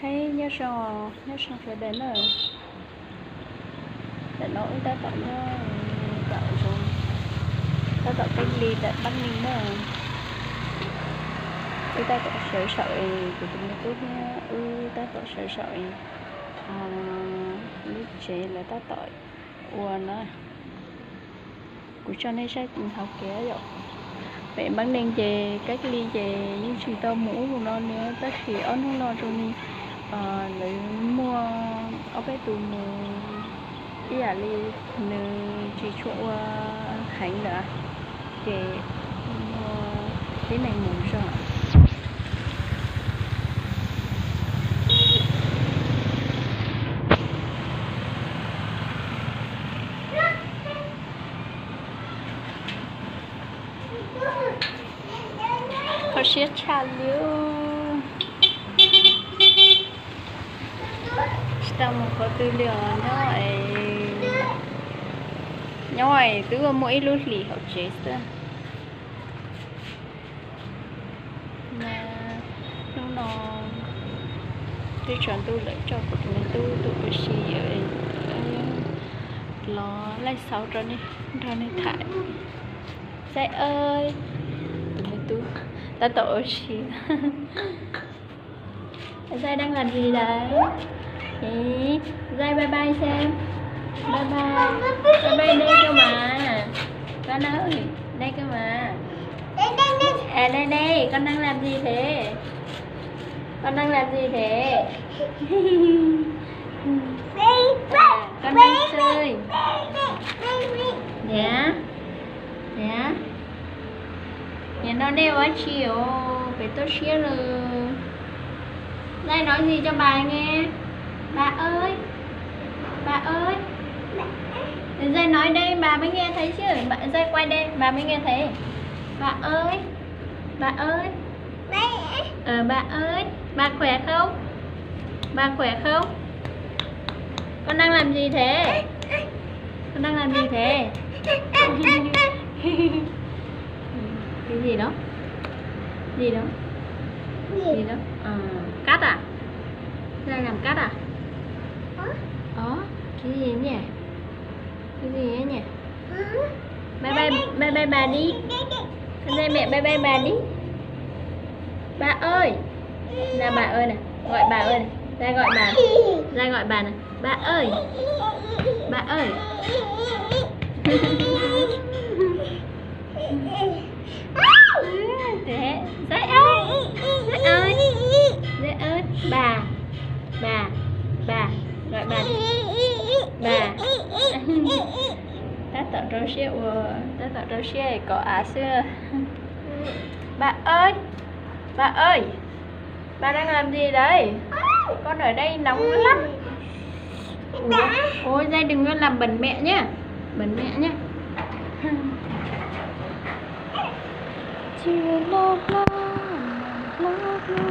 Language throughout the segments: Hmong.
Hej, nyob zoo, nyob zoo sawv daws na. Ntawm no wb tab tom nyob tom zoo, tab tom cách ly ntawm Bắc Ninh na. Wb tab tom sawv saum es kuv tus me tub thiab wb tab tom sawv saum es lub tsev lawv tab tom ua na. Kuv tso nej saib hauv kev yom. Pem Bắc Ninh ces cách ly ces yeej tsis tau mus ub mus no li, tab sis ob hnub no zoo li lawv muaj ob peb tus mus ib yam li nws tsis tshua ua heev lawm ces muaj tib neeg mus zog. Kho siab tshaj li. Tsis tau mus qhov twg li os, nyob es, nyob es twb muaj ib lub hlis hauv tsev xwb. Hnub no twb tsaus ntuj lawm, tso kuv tus me tub tuaj ua si, los laij xauv rau nej, nrog nej tham. Zai ơi, tus me tub tab tom ua si. Zai đang làm gì đấy? Ê, Zai bye bye xem. Bye bye. Bye bye đây cơ mà. Con ơi, đây cơ mà. À, đây, đây, con đang làm gì thế? Con đang làm gì thế? À, con đang chơi. Nè. Nè. Nè, no nej ua tsi os, pem tuaj siab lawm. Zai nói gì cho bà nghe. Bà ơi. Bà ơi. Zai nói đây bà mới nghe thấy chứ. Bà, Zai quay đây bà mới nghe thấy. Bà ơi. Bà ơi. Ờ, bà ơi. Bà khỏe không? Bà khỏe không? Con đang làm gì thế? Con đang làm gì thế? Cái gì đó? Gì đó? Gì đó? Ờ, cắt à? Đang làm cắt à? Ờ, cái gì nhỉ? Cái gì ấy nhỉ? Bye bye, bye bye bà đi. Con trai mẹ bye bye bà đi. Bà ơi. Là bà ơi nè. Gọi bà ơi nè. Ra gọi bà. Ra gọi bà nè. Bà ơi. Bà ơi. Thế, Zai ơi. Zai ơi. Zai ơi. Bà. Bà. Bà. Gọi bà đi. Bà. Tab tom rau siab ua, tab tom rau siab kom av xwb. Bà ơi. Bà ơi. Bà đang làm gì đấy? Con ở đây nóng lắm. Ủa, ôi, Zai đừng có làm bẩn mẹ nhá. Bẩn mẹ nhá. Chưa lốp lá, lốp lá.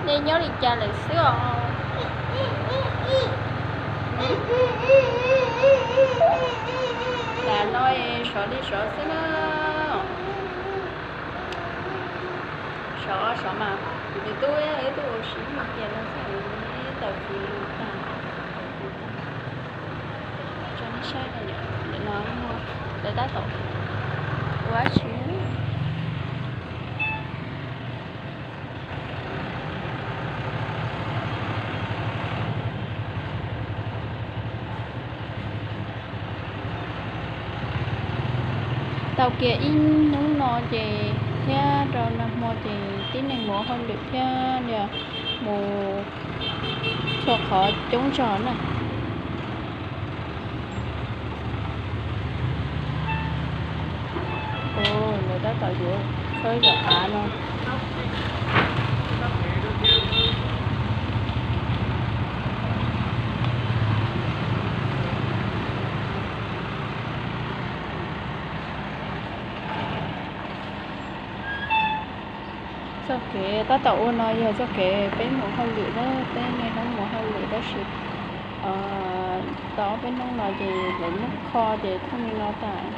Nej nyob li cas lawm xwb os? Tam no sov li sov xwb na. Sov, sov mas, kuv tus tub ib tug ua si mas tias no xwb, tawm fwv lus tag. Tso nej saib no, ntawm no muaj, lawv tab tom ua dab tsi. Tau kiag ib hnub no ces thiab rau nag hmo ces tib neeg mus hauj lwm thiab mus txhua qhov coob zog na. Lawv tab tom yuav txhawb zom av no. Txoj kev Tab tom ua no yog txoj kev peb mus hauj lwm na, peb niaj hnub mus hauj lwm tab sis tau ob peb hnub no ces lawv muab kho ces thooj li no tas.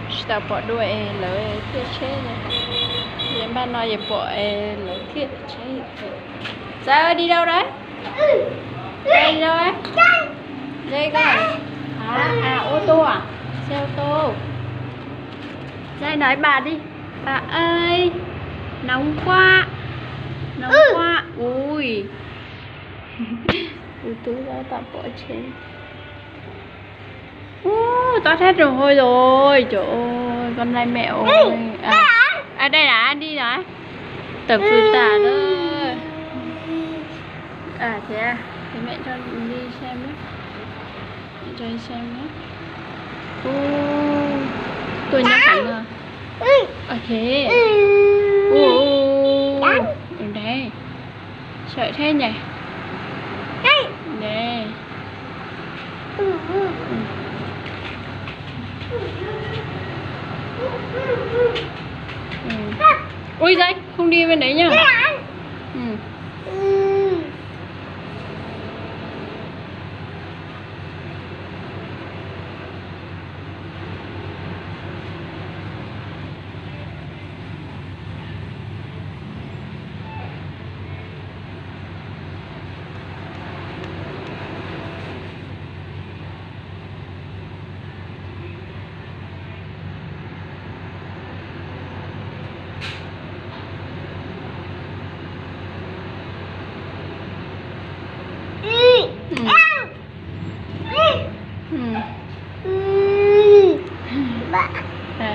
Tsis tau pom dua es lawv thiaj tsheb li. Ces npaj no ces pom es lawv thiaj tsheb. Txawm đi đâu đấy? Txawm đi đâu đấy? Đây con. À, à, ô tô à? Xe ô tô. Đây nói bà đi. Bà ơi, nóng quá. Nóng quá. Ui. Ui, tú tao tạm bỏ trên. Ui, toát hết mồ hôi rồi. Trời ơi, con này mẹ ơi. À, à, đây là đi rồi. Tập sự tả đó. À, thế à? Thế mẹ cho đi xem nhé. Mẹ cho đi xem nhé. Ui, tôi nhớ cảnh rồi. Ờ, thế. Ui, ui, ui, ui. Ở đây. Sợ thế nhỉ? Đây. Ừ. Ui, dây, không đi bên đấy nhá. Ừ.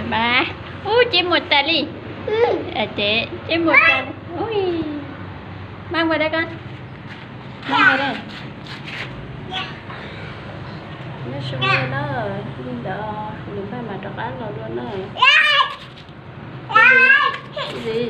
Ba. Ub, ceb muag tas li. Ceb, ceb muag tas li. Ui. Mang vào đây con. Mang vào đây. Nyob zoo na, li ntawd nws paj mas rov qab los dua na. Gì?